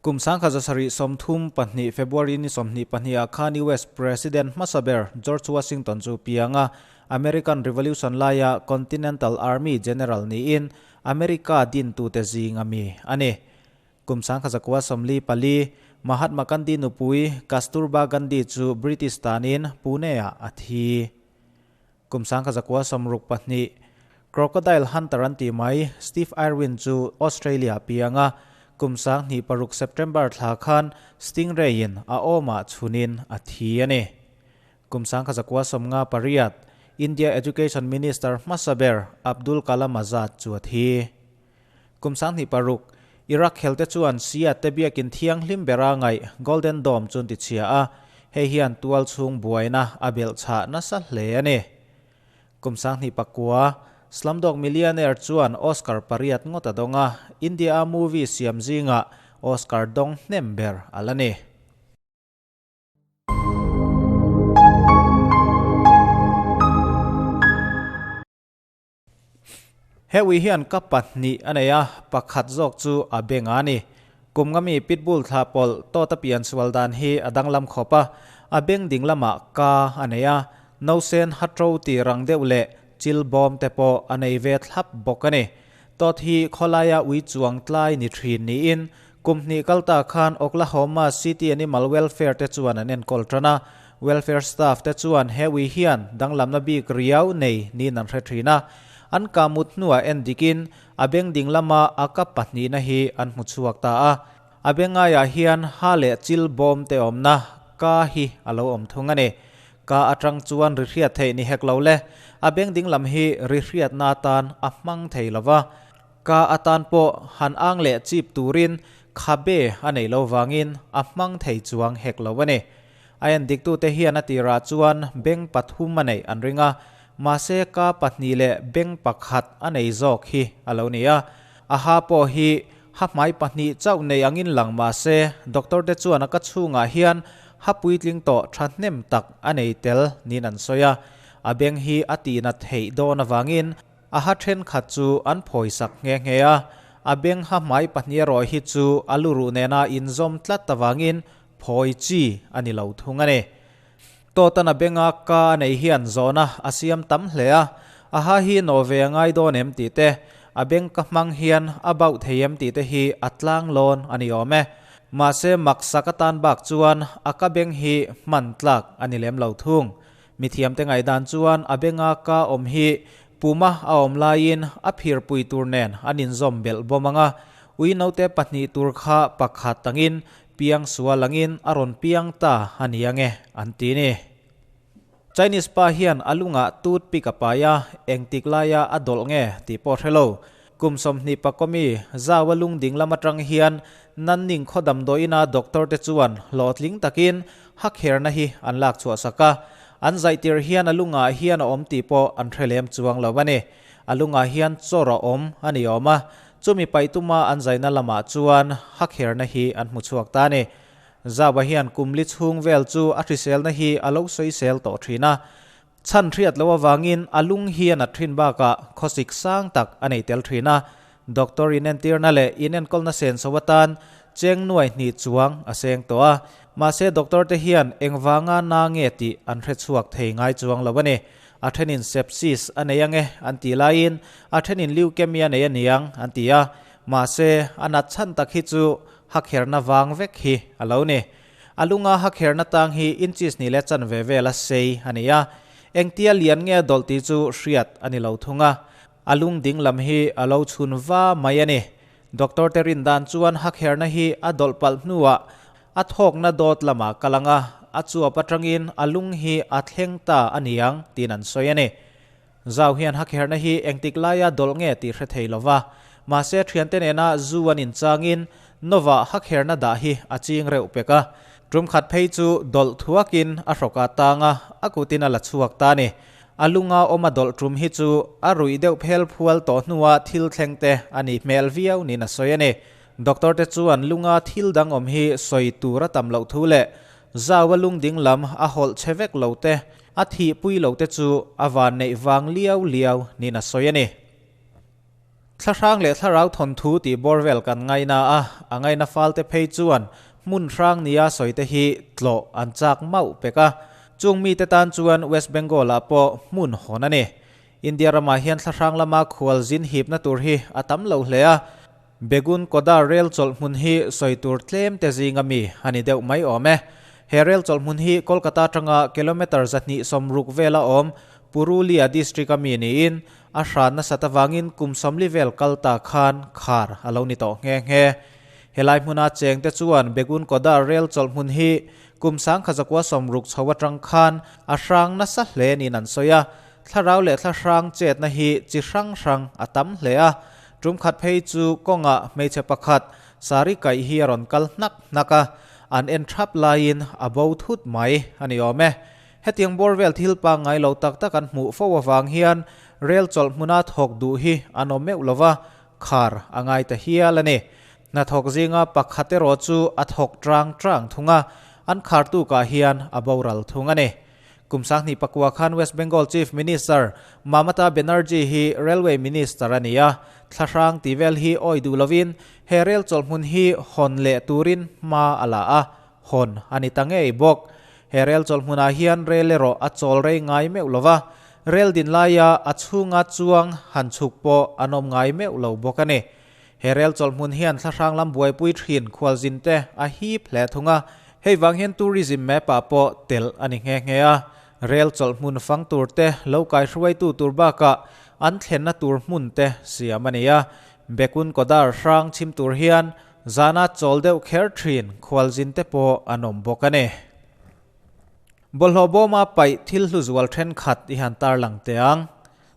Kum 1732 February ni 22 ah khan US President hmasa ber George Washington chu piang a, American Revolution laia Continental Army General niin America dintute zinga mi a ni. Kum 1944, Mahatma Gandhi nupui Kasturba Gandhi chu British tanin Pune-ah a thi. Kum 1962, Crocodile Hunter an tih mai Steve Irwin chu Australia piang a, kum 2006 September thla khan Stingray-in a awmah chhunin a thi a ni. Kum 1958, India Education Minister hmasa ber Abdul Kalam Azad chu a thi. Kum 2006, Iraq helte chuan Shia te biakin thianghlim bera ngaih Golden Dome chu an ti chhia a, hei hian tual chhung buaina a belh chhah nasa hle a ni. Kum 2009, Slumdog Millionaire chuan Oscar pariat ngawt a dawng a, India-a movie siam zingah Oscar dawng hnem ber a la ni. He ui hian ka pahnih a nei a, pakhat zawk chu a beng a ni. Kum nga mi pitbull thla pawlh tawta pian sual dan hi a danglam khawp a, a beng ding lamah ka a nei a, nausen hatro ti rang deuh leh chil bawm te pawh a nei ve thlap bawk a ni. Tawt hi khawlaia ui chuang tlai ni thin niin kum hnih kal ta khan Oklahoma City Animal Welfare te chuan an enkawl tan a, Welfare staff te chuan he ui hian danglamna bik riau nei niin an hre thin a, an kahmut hnuah en dikin a beng ding lama a kap pahnihna hi an hmu chhuak ta a. A bengaiah hian ha leh chil bawm te awmna ka hi a lo awm thung a ni. Ka atang chuan ri hriat theih ni hek lo le, a beng ding lam hi ri hriatna atan a hmang thei lo va. Ka atan pawh han ang leh chip turin khabe a nei lo vangin a hmang thei chuang hek lo a ni. A endiktute hian a tirah chuan beng pathum a neih an ring a, mahse ka pahnih leh beng pakhat a nei zawk hi a lo ni a. A ha pawh hi ha hmai pahnih chauh nei angin lang mahse doctor te chuan a ka chhungah hian ha puitling tawh thahnem tak a nei tel niin an sawi a. A beng hi a tihna theih dawn avangin A ha thenkhat chu an phawisak nghe nghe a, a beng ha hmai pahnih erawh hi chu a luruh nena inzawm tlat avangin phawi chi a ni lo thung a ni. Tawtan a benga ka a nei hian zawhna a siam tam hle a, a ha hi nawh ve a ngai dawn em tih te, a beng ka hmang hian a bauh thei em tih te hi a tlang lawn a ni awm e. Mahse maksak atan bak chuan a ka beng hi hman tlak a ni lem lo thung. Mithiamte ngaihdan chuan a benga ka awm hi Puma a awm laiin a phirpui tur nen an inzawm belh bawm ang a, ui naute pahnih tur kha pakhat angin piang sual angin a rawn piang ta a ni ange an ti ni. Chinese pa hian a lungah toothpick a pai a, engtik laia a dawlh nge tih pawh hre lo. Kum 20 pakawmi Zau a lung ding lam atang hian Nanning khaw damdawiina doctor te chuan hlawhtling takin hakherna hi an lak chhuah sak a, an zaihtir hian a lungah hian a awm tih pawh an hre lem chuang lo a ni. A lungah hian chawr a awm a ni awm a, chumi paih tuma an zaina lamah chuan hakherna hi an hmu chhuak ta a ni. Zauba hian kum li chhung vel chu a hriselna hi a lo sawisel tawh thin a, chhan hriat loh avangin a lung hi a nat thin bakah khawsik sang tak a nei tel thin a, Doctor inentirna leh inenkawlna senso atan cheng nuai hnih chuang a seng tawh a, mahse doctor te hian engvanga na nge tih an hre chhuak thei ngai chuang lo a ni. A thenin sepsis a nei ange an tih laiin a thenin leukemia nei a niang an ti a, mahse a nat chhan tak hi chu hakherna vang vek hi a lo ni. A lunga hakherna tang hi inches hnih leh chanve vela sei a ni a, engtia lian nge a dawlh tih chu hriat a ni lo thung a. A lung ding lam hi a lo chhun va mai a ni. Doctor te rin dan chuan hakherna hi a dawlh palh hnuah a thawkna dawt lamah kal ang a, a chuap atangin a lung hi a thleng ta a niang tiin an sawi a ni. Zau hian hakherna hi engtik laia dawlh nge tih hre thei lova, mahse thiante nena zu an inchangin Nova hakherna dah hi a ching reuh pek a. Tum khat phei chu dawlh thuakin a hrawkah tang a, a kutin a la chhuak ta a ni. A lunga awm a dawlh tum hi chu a ruih deuh phel phual tawh hnua thil thleng te a nih hmel viau niin a sawi a ni. Doctor te chuan lunga thil dang awm hi sawi tur a tam loh thu leh zau a lung ding lam a hawlh che vek lo te, a thih pui lo te chu a van neih vang liau liau niin a sawi a ni. Thlahrang leh thlarau thawnthu tih bawr vel kan ngaina a, a ngaina falte phei chuan hmun hrang nia sawi te hi tlawh an chak mauh pek a. Chung mite tan chuan West Bengal ah pawh hmun hawn a ni. India ramah hian thlahrang lama khual zin hipna tur hi a tam lo hle a. Begun Kodar rel chawlh hmun hi sawi tur tlem te zinga mi a ni deuh mai awm e. He rel chawlh hmun hi Kolkata atanga kilometre 260 vela awm Purulia district a mi niin a hran nasat avangin kum 40 vel kal ta khan khar a lo ni tawh nghe nghe. Helai hmuna cheng te chuan Begun Kodar rel chawlh hmun hi kum 1960 chho atang khan a hrang nasa hle niin an sawi a. Thlarau leh thlahrang chetna hi chi hrang hrang a tam hle a. Tum khat phei chu kawngah hmeichhe pakhat sari kaih hi a rawn kal hnak hnak a, an en thap laiin a bo thut mai a ni awm e. Hetiang bawr vel thil pangngai lo tak tak an hmuh fo avang hian rel chawlh hmuna thawk duh hi an awm meuh lova, khar a ngai ta hial a ni. Hnathawk zinga pakhat erawh chu a thawk tang tang thung a, an khar tukah hian a boral thung a ni. Kum 2009 khan West Bengal Chief Minister Mamata Banerjee hi Railway Minister a ni a, thlahrang tih vel hi awi duh lovin he rel chawlh hmun hi hawn leh turin hma a la a, hawn a ni ta ngei bawk. He rel chawlh hmunah hian rel erawh a chawl rei ngai meuh lo va, rel din laia a chhunga chuang han chhuk pawh an awm ngai meuh lo bawk a ni. He rel chawlh hmun hian thlahrang lam buaipui thin khualzin te a hip hle thung a, hei vang hian tourism map ah pawh telh a ni nghe nghe a. Rel chawlh hmun fang tur te lo kaihruaitu tur bakah an thlenna tur hmun te siam a ni a. Bekun Kodar hrang chhim tur hian zana chawl deuh kher thin khualzin te pawh an awm bawk a ni. Bawlhhlawh bawma paih thil hlu zual thenkhat i han tarlang teh ang.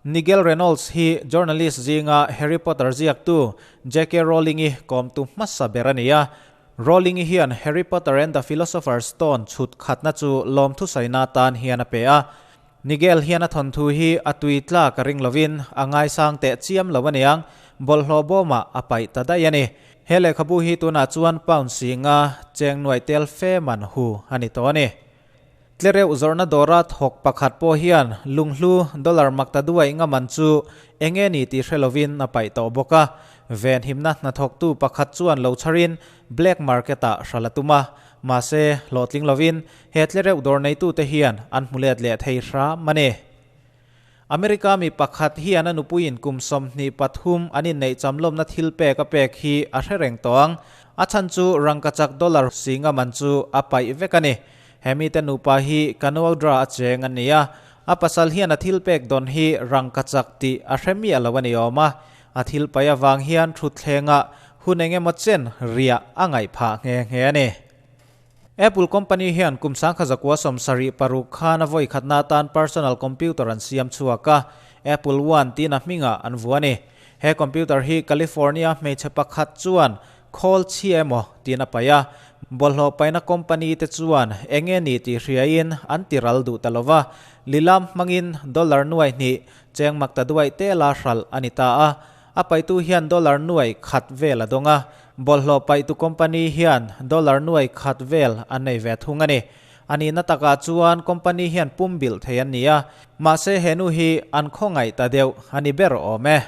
Nigel Reynolds hi journalist zinga Harry Potter ziaktu JK Rowling-i kawmtu hmasa ber a ni a. Rowling-i hian Harry Potter and the Philosopher's Stone chhut khatna chu lawmthusaina atan hian a pe a. Nigel hian a thawnthu hi a tui tlak a ring lovin a ngaisang teh chiam lo aniang, bawlhhlawh bawmah a paih ta daih a ni. He lehkhabu hi tunah chuan pound singa cheng nuaih tel fe man hu a ni tawh a ni. Tlereuh zawrhna dawra thawk pakhat pawh hian lunghlu dollar makta duai ngaman chu eng nge ni tih hre lovin a paih tawh bawk a. Venhimna hnathawktu pakhat chuan lo chharin black market-ah hral a tum a. Mahse, hlawhtling lovin he tlereuh dawr neitute hian an hmu let leh thei hram a ni. America mi pakhat hian a nupuiin kum 23 an inneih chamlawmna thil pek a pek hi a hre reng tawh ang. A chhan chu rangkachak dollar singa man chu a paih vek a ni. He mite nupa hi Kanoaudra a cheng an ni a, a pasal hian a thil pek dawn hi rangkachak tih a hre miah lo a ni awm a. A thil paih avang hian thutthlengah hun eng emaw chen riah a ngaih phah nghe nghe a ni. Apple company hian kum 1976 khan a vawi khatna atan personal computer an siam chhuak a, Apple One tiin a hmingah an vuah a ni. He computer hi California hmeichhe pakhat chuan khawl chhia emaw tiin a paih a, bawlhhlawh paihna company te chuan eng nge ni tih hriain an ti ral duh ta lo va, lilam hmangin dollar nuai hnih cheng mak ta duaih tela hralh a ni ta a. A paihtu hian dollar nuai khat vel a dawng a, bawlhhlawh paihtu company hian dollar nuai khat vel an nei ve thung a ni. A nihna takah chuan company hian pum bilh thei an ni a, mahse he nu hi an khawngaih ta deuh a ni ber awm e.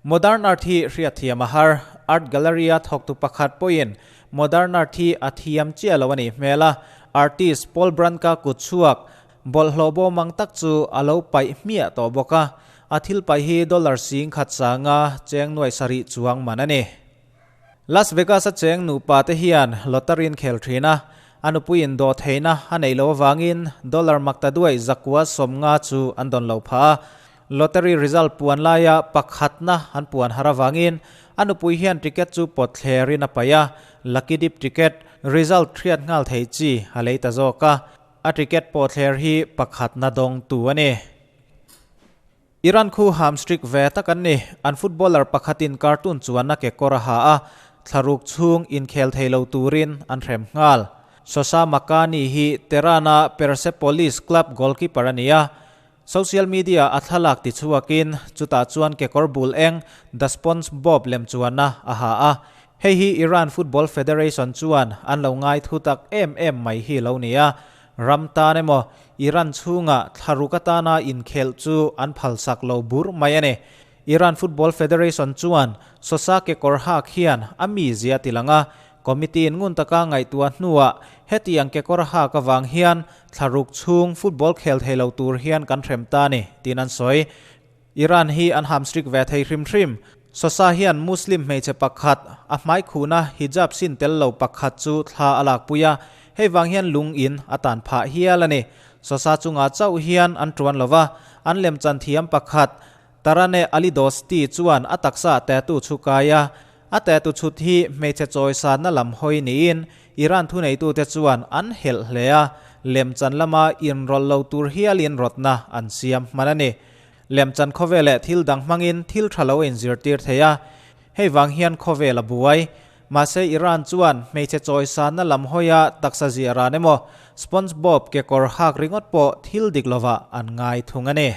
Modern art hi hriatthiam a har, art gallery-a thawktu pakhat pawhin modern art hi a thiam chiah lo a nih hmel a, artist Paul Branca kut chhuak Bawlhhlawh bawm ang tak chu a lo paih hmiah tawh bawk a, a thil paih hi dollar 10,000 sanga cheng nuaih sarih chuang man a ni. Las Vegas-a cheng nupa te hian lottery an khel thin a, a nupuiin dawh theihna a neih loh avangin dollar makta duaih zakua 50 chu an dawn lo phah a. Lottery result puan laia pakhatna an puan har avangin a nupui hian ticket chu pawt thlerin a paih a, lucky dip ticket result hriat nghal thei chi a lei ta zawk a. A ticket pawh thler hi pakhatna dawngtu a ni. Iran khu hamstrik ve tak an ni. An footballer pakhatin cartoon chuanna kekawr a ha a, thlaruk chhung inkhel thei lo turin an hrem nghal. Sosa Makani hi Tehran-a Persepolis club goalkeeper a ni a. Social media a thlalak ti chhuakin chutah chuan kekawr bul eng The SpongeBob lem chuanna a ha a. Hei hi Iran Football Federation chuan an lo ngai thu tak em em mai hi lo ni a. Ram tan emaw Iran chhunga thlaruk atana inkhelh chu an phalsak lo bur mai a ni. Iran Football Federation chuan Sosa kekawr hak hian a mizia a tilang a, committee in ngun taka ngaihtuah hnuah hetiang kekawr hak avang hian thlaruk chhung football khel thei lo tur hian kan hrem ta a ni, tiin an sawi. Iran hi an hamstrik ve thei hrim hrim. Sosa hian Muslim hmeichhe pakhat, a hmaikhuhna hijab sin tel lo pakhat chu thla a lakpui a, hei vang hian lung in a tan phah hial a ni. Sosa chungah chauh hian an tuan lo va, an lemchan thiam pakhat, Tarane Alidosti chuan a taksa ah tattoo chhu kai a, a tattoo chhut hi hmeichhe chawisanna lam hawi niin Iran thuneitute chuan an helh hle a, lemchan lama inrawlh lo tur hialin rawtna an siam hman a ni. Lemchan khawvel leh thil dang hmangin thil tha lo a inzirtir thei a, hei vang hian khawvel a buai. Mahse Iran chuan hmeichhe chawisanna lam hawia taksa ziah ran emaw, SpongeBob kekawr hak ringawt pawh thil dik lovah an ngai thung a ni.